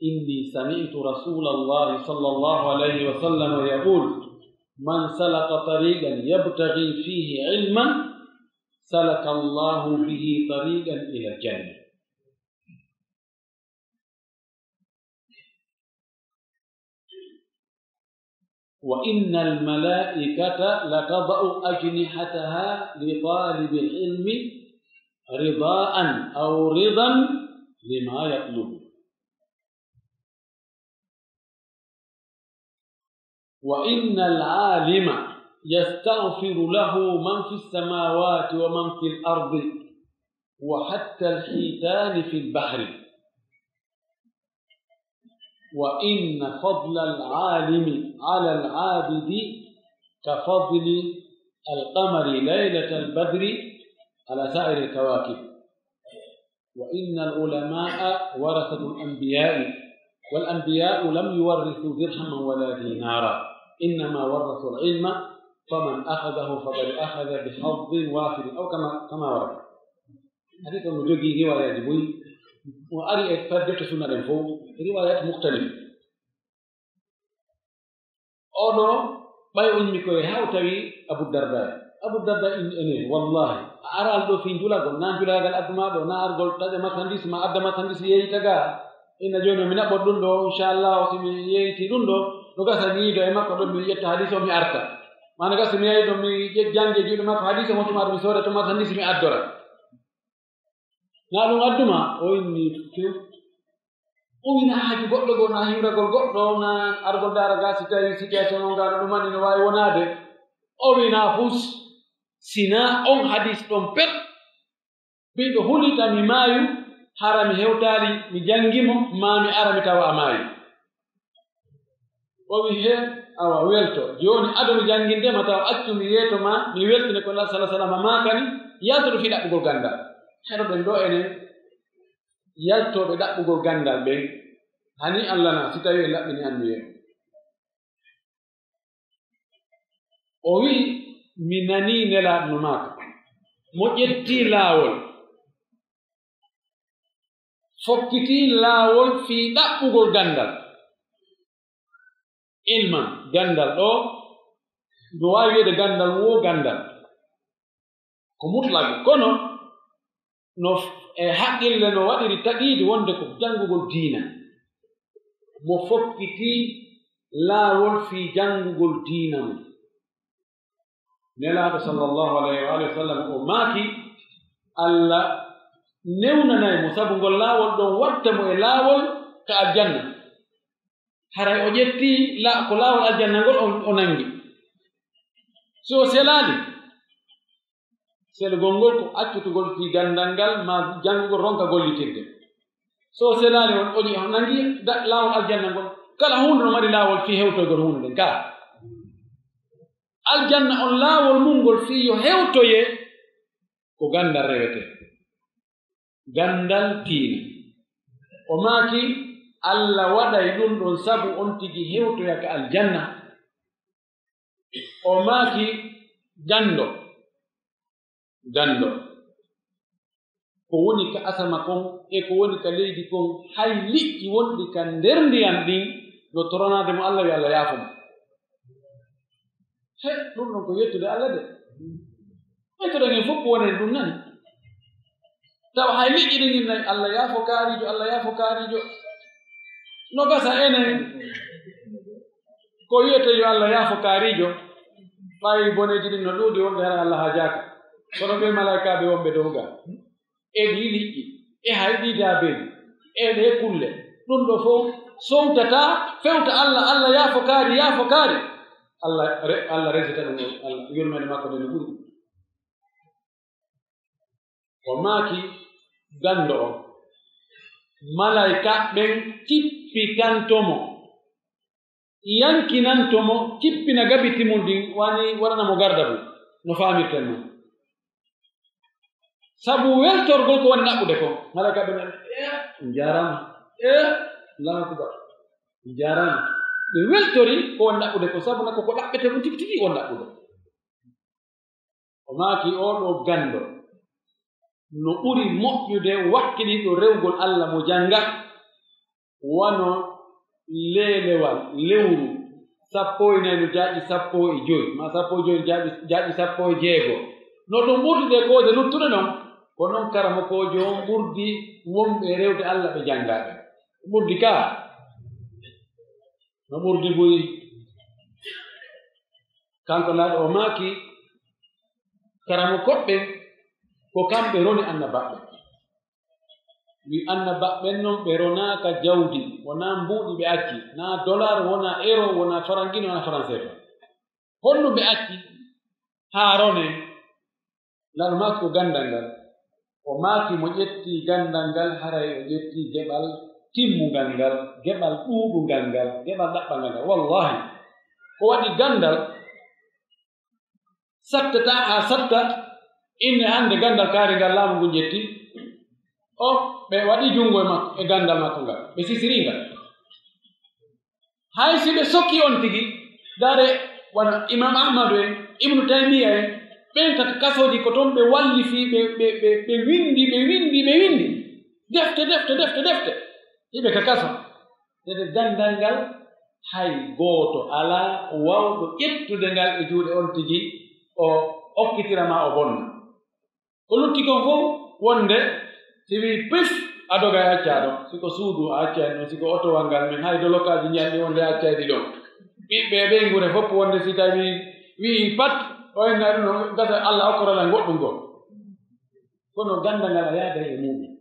إني سمعت رسول الله صلى الله عليه وسلم يقول: من سلك طريقا يبتغي فيه علما سلك الله به طريقا إلى الجنة. وإن الملائكة لتضع أجنحتها لطالب العلم رضاء أو رضا لما يطلب. وإن العالم يستغفر له من في السماوات ومن في الأرض وحتى الحيتان في البحر. وإن فضل العالم على العابد كفضل القمر ليلة البدر على سائر الكواكب. وإن العلماء ورثة الأنبياء، والأنبياء لم يورثوا درهما ولا دينارا، إنما ورثوا العلم، فمن أخذه فقد أخذ بحظ وافر، أو كما، كما ورد. Hadiis on no jogii riwaayaaji buy. O ari e faddeto sunna ɗen fow, riwaayaat mukhtalif. Ono ɓay o immi koye haa o tawi Abu Darda. Abu Darda inni, "Ene, wallahi, a araali ɗoo fii njulagol, naa njulaagal addu maa ɗoo, naa argol taƴa marchandise maa, adda marchandise yeeyta gaa. Inna jooni mi naɓɓoto ɗum ɗoo, inchallah, si mi yeeyti ɗum ɗoo, no gasa mi yiido e makko ɗon, mi ƴetta hadiis o, mi arta. Maa no gasa mi yeeyi ɗon, mi ƴe-, jannge juuɗe makko hadiis o, mo tuma mi sooda to marchandise mi addora." Naa ɗum adduma, o inni few. O wi'i naa haaju goɗɗo goo, naa hiwragol goɗɗo, naa argol daara gaa si tawi situation on gaa no ɗumani no waawi wonaade. O wi'i naa fus, si naa on hadiis ɗon pet, miɗo hulita mi maayu, hara mi hewtaali, mi janngi mo, maa mi ara mi tawa a maayi. O wi'i, "He, awa, welto. Jooni, ado mi jannginde ma taw, accu mi yeeto ma, mi weltine ko Nulaaɗo, sallallaahu alayhi wa sallam, maakani, yaltoɗo fii ɗaɓɓugol ganndal." Heɗoɗen ɗoo enen, yaltooɓe ɗaɓɓugol ganndal ɓen, hani Alla na, si tawii en laɓɓini anniyee. O wi'i, "Mi nanii Nelaaɗo no maaka, mo ƴettii laawol, fokkitii laawol fii ɗaɓɓugol ganndal." Ilman, ganndal ɗoo, no waawi wi'eede ganndal woo ganndal. Ko mutlaq, kono no f-, e haqqille no waɗiri taqiidi wonde ko janngugol diina. Mo fokkitii laawol fii janngugol diina mum. Nelaaɗo sallallaahu alayhi wa aalihi wa sallam o maaki, Alla newnanay mo, sabu ngol laawol ɗon watta mo e laawol ka aljanna. Haray o ƴetti la-, ko laawol aljanna ngol, o, o nangi. Si o selaali, selugol ngol ko accutugol fii ganndal ngal, maa janngugol ronka gollitirde. Si o selaali on, o ƴi-, o nangi da-, laawol aljanna ngol. Kala huunde no mari laawol fii hewtoygol huunde nden. Kaa aljanna on laawol mum ngol fii yo hewtoye, ko ganndal rewetee. Ganndal tiina. O maaki, Alla waɗay ɗun ɗon sabu on tigi hewtoya ka aljanna. O maaki, ganndo, ganndo. Ko woni ka asama kon e ko woni ka leydi kon, hay liƴƴi wonɗi ka nder ndiyan ɗin, no toranaade mo Alla, yo Alla yaafo mo. He, ɗun ɗon ko yettude Alla de. Yettude ngen fof ko woni hen ɗun nani. Tawa hay liƴƴi ɗin inna, Alla yaafo kaarijo, Alla yaafo kaarijo. No gasa enen ko wi'etee yo Alla yaafo kaarijo, ɓay boneeji ɗin no ɗuuɗi wonde hara Alla haajaaka. Kono ɓee malaa'ikaaɓe wonɓe dow gaa, e ɗii liƴƴi, e hay ɗii daabeeji, e ɗee kulle, ɗun ɗoo fow sowtataa, fewta Alla, Alla yaafo kaari, yaafo kaari. Alla re-, Alla resita ɗun, Alla yurmeende makko nden no ɓuri ɗun. O maaki ganndo on, malaa'ika ɓen kippitanto mo, yankinanto mo, kippina gabiti mun ɗin, wani waɗana mo gardabu, no faamirten non. Sabu weltorgol ko woni ɗaɓɓude kon, malaa'ika ɓen, "Eh, on jaaraama, eh, Allahu akbar, on jaaraama." Ɓe weltori ko woni ɗaɓɓude kon, sabu na ko ko ɗaɓɓete kon tigi tigi woni ɗaɓɓude. O maaki, oo ɗoo ganndo no ɓuri moƴƴude wakkiliiɗo rewgol Alla mo jannga, wano leelewal lewru sappo e nayi no jaaƴi sappo e joy, maa sappo e joy no jaaƴi, jaaƴi sappo e jeego. No ɗun ɓurdi ɗee koode luttuɗe non, ko non karamokoojo on ɓurdi wonɓe e rewde Alla ɓe janngaa ɓen. Ɓurdi ka no ɓurdi buy. Kanko laaɗo o maaki, karamokooɓe ɓen ko kamɓe roni annabaaɓe ɓen. Wi annabaaɓe ɓen non ɓe ronaaka jawdi, wonaa mbuuɗi ɓe acci, naa dollar, wonaa euro, wonaa farangini, wonaa franc C F A. Honɗun ɓe acci haa ronee? Laaɗo maaki ko ganndal ngal. O maaki mo ƴetti ganndal ngal, haray o ƴetti geɓal timmungal ngal, geɓal ɗuuɗungal ngal, geɓal ɗaɓɓangal ngal. Wallaahi, ko waɗi ganndal sattataa haa satta, inne hannde ganndal kaari ngal laamu ngun ƴetti. O, ɓe waɗi junngo e makko, e ganndal makko ngal, ɓe sisirii ngal. Hay si ɓe sokii on tigi, ndaaree wano Imam Ahmadu en, Ibnu Taymiya en, ɓen ka kasooji ko ton ɓe wallifii, ɓe, ɓe, ɓe, ɓe winndi, ɓe winndi, ɓe winndi. Defte, defte, defte, defte. Hiɓe ka kaso. Ndeke ganndal ngal, hay gooto alaa waawɗo ƴettude ngal e juuɗe on tigi, o okkitira maa o bonna. Ko lutti kon fow wonde si wi'i pif, a doga a accaa ɗon. Si ko suudu a accay ɗon, si ko otowal ngal men, hay dolokaaji njanɗi wonde a accay ɗi ɗon. Ɓiɓɓe e ɓeynguure fof wonde si tawi wi'i pat, o inna ɗum no gasa Alla okkorana goɗɗum goo. Kono ganndal ngal a yaada e muɗum.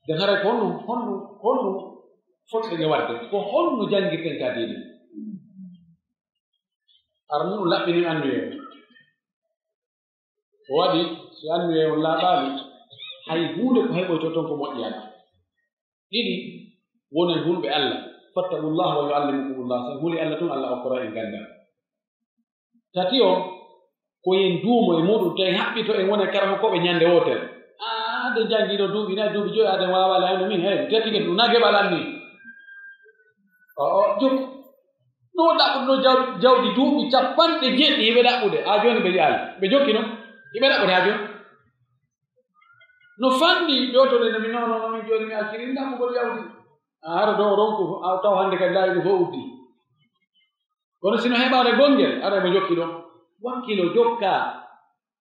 Den haray ko honɗum, honɗum, honɗum fotɗen e waɗde? Ko honno janngirten ka diine? Ar muɗum laɓɓinin annuye. Ko waɗi, si anniye on laaɓaali, hay huunde ko heɓoyto ton ko moƴƴi alaa. Ɗiɗi, wonen hulɓe Alla. "Fattaqullaha wa yu'allimukumullah." Si en huli Alla tun, Alla okkora en ganndal. Tati on, ko yen duumo e muɗum, to en haɓɓito en wona karamokooɓe ñannde wootere. Aa, aden janngiino duuɓi nayi, duuɓi joyi, aden waawaali hayno min, hey, tettike ɗum, na geɓal anni. O, o, juk. No ɗaɓɓude no jaw-, jawdi duuɓi capanɗe jeeɗiɗi hiɓe ɗaɓɓude, haa jooni ɓe yi'aali. Ɓe jokki non, hiɓe ɗaɓɓude haa jooni. No fanɗi, ƴootoɗen no mi, "Non, non, non, min jooni mi acciri ɗaɓɓugol jawdi." A hara ɗo o ronku, a taw hannde kadi laawi ɗum fof uddi. Kono sino heɓaade gonngel, ara mo jokki ɗon. Wakkilo jokka.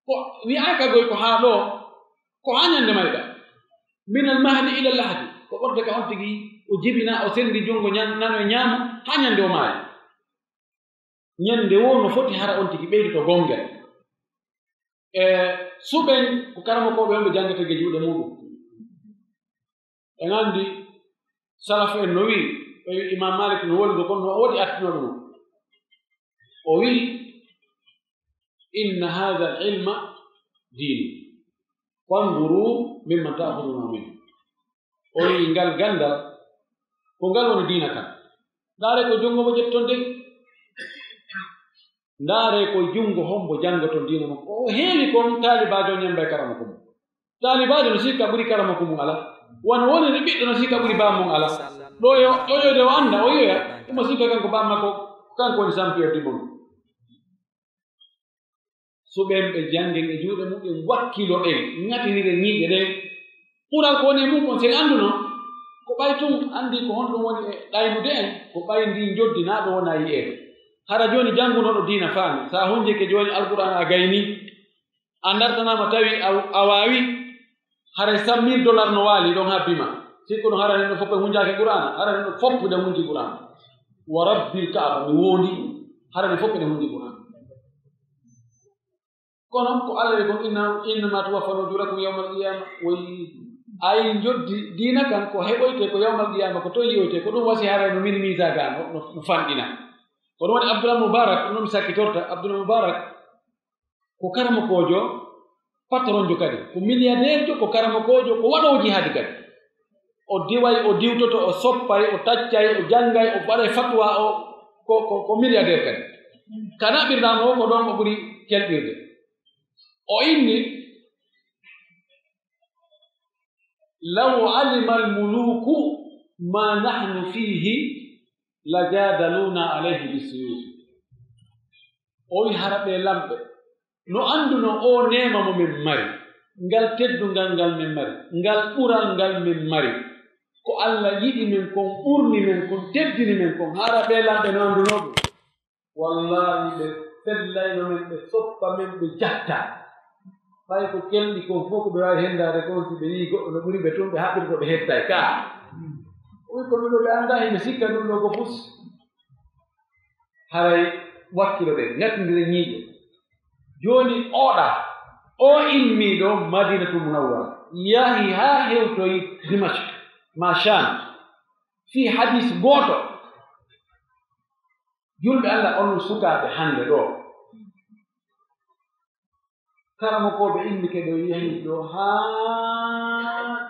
Ko wi'aaka goy ko haa ɗo, ko haa ñande mayɗa. Minal mahdi ilal lahdi. Ko ɓorde ka on tigi o jibina, o sendi junngo ñan-, nano e ñaamo, haa ñande o maayi. Ñande woo no foti hara on tigi ɓeydoto gonngel. E suɓen ko karamokooɓe on ɓe janngata ge juuɗe muɗum. En anndi salafu en no wi'i, ɓe wi'i Imam Malik no woni ɗo, kono no o waɗi attinoo ɗum. O wi'i, "Inna haadha al-ilma diinu. Fanzuru mimman ta'khudhunahu minhu." O wi'i, "Ngal ganndal, ko ngal woni diina kan. Ndaaree ko junngo mo ƴetton dey. Ndaaree ko junngo hombo janngoton diina mon." O heewi kon taalibaajo ñamba e karama kon. Taalibaajo no sikka ɓuri karamoko mum alaa. Wano woniri ɓiɗɗo no sikka ɓuri baa mum alaa. Ɗo yo ƴoƴoyde o annda, o yi'oya, himo sikka kanko baa makko, kanko woni sampiyo dimon. Suɓen ɓe, janngen e juuɗe muɓɓen, wakkiloɗen, ŋatiniren ñiiƴe ɗen. Ɓural ko woni e mum kon, si en annduno, ko ɓay tun anndi ko honɗun woni e ɗaynude en, ko ɓay ndin njoddi naa ɗun wona yi'eede. Hara jooni janngunooɗo diina faami, si a hunjike jooni Alqur'aana a gaynii, a dartanaama tawi a, a waawii, haray cent mille dollars no waali ɗon habbi ma. Sikkuno hara enen ɗoo fow en hunjaaki Qur'aana, hara enen ɗoo fow eɗen hunji Qur'aana. Wa rabbil Ka'aba, mi woondii, hara enen fow eɗen hunji Qur'aana. Kono ko Alla wi'i kon, "Inna, innama tuwaffawna ujurakum yawmal qiyama." Woy, ay njoddi diina kan ko heɓoyte ko yawmal qiyama, ko ton yi'oyte, ko ɗun wasi haray no minimiser ga, no, no, no fanɗina. Ko ɗun waɗi Abdullah Mubarak, ɗun mi sakkitorta, Abdullah Mubarak ko karamokoojo, patronjo kadi, ko milliardaire jo, ko karamokoojo, ko waɗoowo jihaadi kadi. O diway, o diwtoto, o soppay, o taccay, o janngay, o waɗay fatwa, o ko, ko, ko milliardaire kadi. Ka naɓirɗaa mo, ko ɗon o ɓuri kelɓirde. O inni, "Law alima al-muluku ma nahnu fihi, la jadaluna alayhi bisuyuf." O wi, "Hara ɓee lamɓe, no annduno oo neema mo men mari, ngal teddungal ngal men mari, ngal ɓural ngal men mari, ko Alla yiɗi men kon, ɓurni men kon, teddini men kon, hara ɓee lamɓe no anndunoo ɗun? Wallaahi, ɓe fellayno men, ɓe soppa men, ɓe jatta. Ɓay ko kelɗi kon fow ko ɓe waawi henndaade kon, si ɓe yi'i goɗɗo no ɓuri ɓe tun, ɓe haɓɓitoto, ɓe hettay ka." O wi, "Ko ɗun ɗoo ɓe anndaa, hiɓe sikka ɗun ɗoo ko fus." Haray wakkiloɗen, ŋatindiren ñiiƴe. Jooni oɗa, o immii ɗoo Madinatul Munawwara, yahi haa hewtoyi Dimashq, maa Sham, fii hadiis gooto. Julɓe Alla, onon sukaaɓe hannde ɗoo, karamokooɓe immike ɗoo, yahi ɗoo haa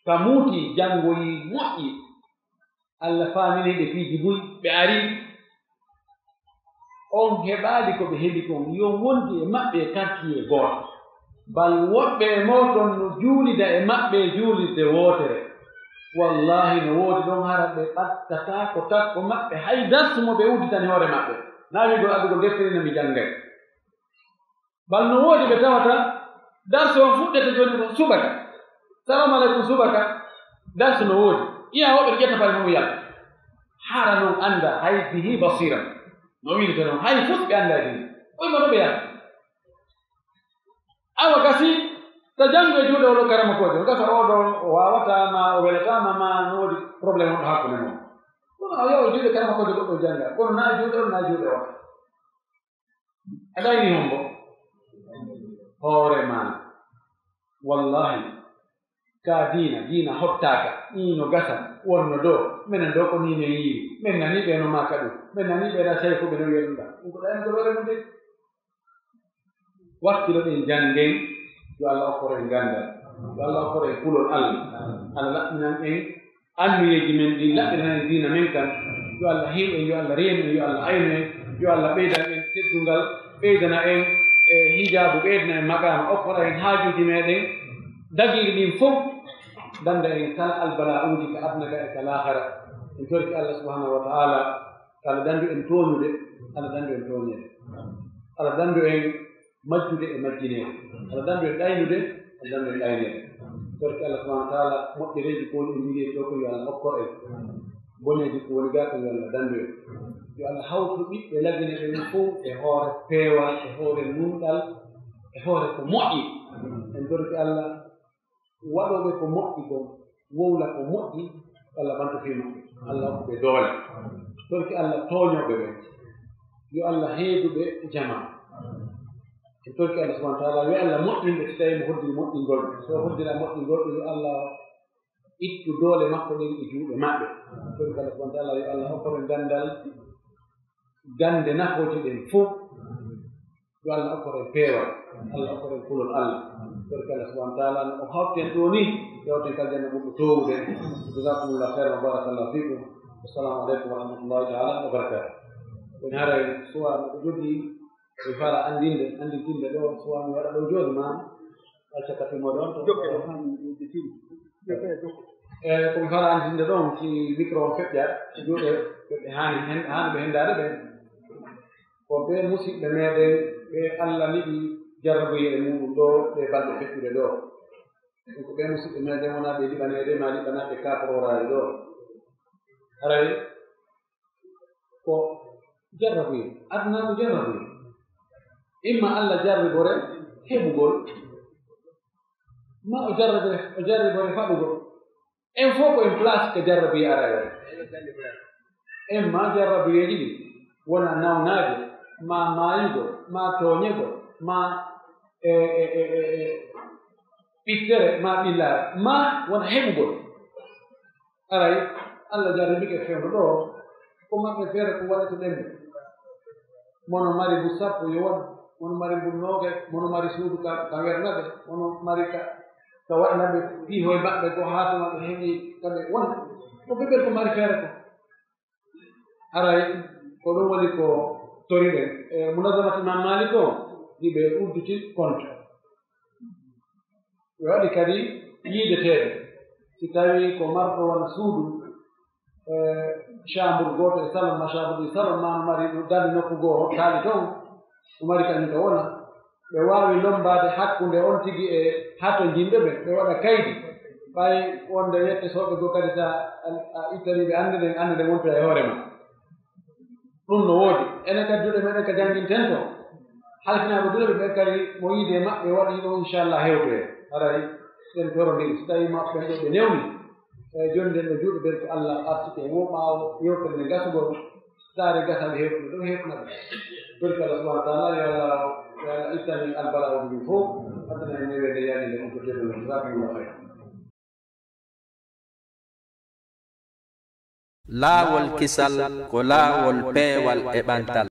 ka muuti, janngoyi, moƴƴi. Alla faamini ɓe piiji buy, ɓe ari. On heɓaali ko ɓe heɓi kon, yo wondi e maɓɓe e quartier gooto. Bal woɓɓe e mooɗon no juulida e maɓɓe e juulirde wootere. Wallaahi, no woodi ɗon hara ɓe ɓattataa ko takko maɓɓe, hay darsu mo ɓe udditani hoore maɓɓe. Naa wi'ugol adugol deftere no mi janngay. Bal no woodi ɓe tawata darsu on fuɗɗete jooni ko subaka. Salaamu aleykum subaka, darsu no woodi. Iya woɓɓe no ƴetta paɗe mum yalta. Hara non annda hay bihi basira. No wi'irta non, hay fus ɓe annda e ɗum. Koy mo no ɓe yalta. Awa gasi, ta janngo e juuɗe oɗo karamokoojo. No gasa oɗo o waawataa ma, o welataama ma, no woodi problème on hakkunde mon. Kono a yawa juuɗe karamokoojo goɗɗo jannga. Kono na juuɗe on, na juuɗe on. A ɗayni hombo? Hoore maa. Wallahi, ka diina, diina hottaaka. Ii no gasa, wonno ɗoo, menen ɗoo ko nii men yiiri. Men nanii ɓe no maaka ɗum. Men nanii ɓe ɗa sey ko ɓe no wiya ɗum ɗa. Ɗum ko ɗayno ko hoore mum de. Wakkiloɗen, janngen, yo Allah okkor en ganndal, yo Allah okkor en kulol Allah, Allah laɓɓinan en anniyeeji men ɗin, laɓɓinan en diina men kan. Yo Allah hiw en, yo Allah reenu en, yo Allah aynu en, yo Allah ɓeydan en teddungal, ɓeydana en e hijaabu, ɓeydana en maqaama, okkora en haajuuji meɗen dagiiɗi ɗin fof, dannda en kala albala'uuji ka aduna ka e ka laahara. En torike Allah subhanahu wa ta'ala, Allah danndu en tooñude, Allah danndu en tooñeede, Allah danndu en majjude e majjineede. Aɗa dandu en ɗaynude, aɗa dandu en ɗayneede. Torki Allah subhanahu wa ta'ala, moƴƴereeji ko woni e ndiyeeji ɗo ko yo Allah okkor en. Boneeji ko woni gaa ko yo Allah dandu en. Yo Allah hawtu ɓiɓɓe Lagine ɓen fow e hoore peewal, e hoore nunɗal, e hoore ko moƴƴi. En torki Allah, waɗooɓe ko moƴƴi kon, wowla ko moƴƴi, Allah ɓanto fii maɓɓe. Allah hokku ɓe doole. Torki Allah tooñooɓe ɓen. Yo Allah heedu ɓe jamaa. En torki Allah subhanahu wa ta'ala, yo Allah moƴƴin ɓe, si tawii mo hoddiri moƴƴingol ɓe. So o hoddira moƴƴingol ɓe, yo Allah ittu doole makko ɗen e juuɗe maɓɓe. En torki Allah subhanahu wa ta'ala, yo Allah hokku ɓe ganndal, gannde nafooje ɗen fow. Yo Allah okkor en peewal, Allah okkor en kulol Allah. Torki Allah subhanahu wa ta'ala, no o hawti en ɗoo nii, yewten ka aljanna ɓurɗo toowude. Jazakumullahu khairan wa barakallahu fikum. Assalamu aleykum wa rahmatullahi ta'ala wa barakatuh. Woni haray suwa no ɓe jogii, ɓe fala anndinde, anndintinde ɗoo, suwa mi waɗa ɗoo jooni ma. Acca ka timo ɗon to. Jokke ɗon. E, ko mi fala andinde ɗon, si micro on feƴƴa, juuɗe ɓe haani hen, haani ɓe hendaade ɓe. Ko ɓe musiɓɓe meɗen, ɓe Alla liɓi jarrabuye e muɗum ɗo, ɓe balɗe feƴƴuɗe ɗo. Ɗum ko ɓe musiɓɓe meɗen wonaa ɓe liɓaneede maa liɓanaaɓe kaaforooraade ɗo. Haray ko jarrabuye, aduna ko jarrabuye. Imma Alla jarribore heɓugol, maa o jarribore, o jarribore faɗugol. En fof ko en place ko jarrabuye arayore. En maa jarrabuyeeji ɗi wona nawnaaje, maa maayugol, maa tooñegol, maa e, e, e, e, e ɓittere, maa ɓillaare, maa wona heɓugol. Aray, Alla jarribike fewndo ɗo, ko maɓɓe feere ko waɗata ɗemɓe. Mono mari bu sappo yo waɗu, mono mari bu noogaye, mono mari suudu ka, ka werna ɓe, mono mari ka, ka waɗna ɓe piihoy maɓɓe goo haa tuma ɓe heɓi ka ɓe wona. Ko ɓe ɓen ko mari feere ko. Aray, ko ɗum woni ko toriɗen. E, Munazzamat Imam Malik o, hiɓe udditi compte. Ɓe waɗi kadi yiideteeɓe. Si tawii ko marɗo wona suudu, e, chambre gooto e salon, ma chambre ɗi salon, ma no mari ɗum dali nokku goo hottaali toon, no mari kañum to wona. Ɓe waawi lommbaade hakkunde on tigi e hato jimɓe ɓe, ɓe waɗa kaydi. Ɓay wonde yette sooɓe goo kadi sa a, a ittanii ɓe annde nden, annde nden wontoya e hoore ma. Ɗum no woodi. Enen kadi juuɗe meɗen ka jannginten to. Halfinaaɓe duɗe ɓe ɓen kadi mo yiide e maɓɓe waɗi ɗum, inchallah, hewtoye. Haray ɗen torondiri. Si tawii maɓɓe ɓen ɗo ɓe newni, e jonde ɗo juuɗe ɓen ko Allah arsike e mum ɓaawo yewtere nde gasugol. Saare gasande hewtude ɗum hewtana ɓe. Torki Allah subhanahu wa ta'ala, yo Allah, yo Allah ittan en albala'uuji ɗin fof, addana en neweende yaani nde ɗum ko teddude. Jazakumullahu khairan. Laawol kisal ko laawol peewal e ɓantal.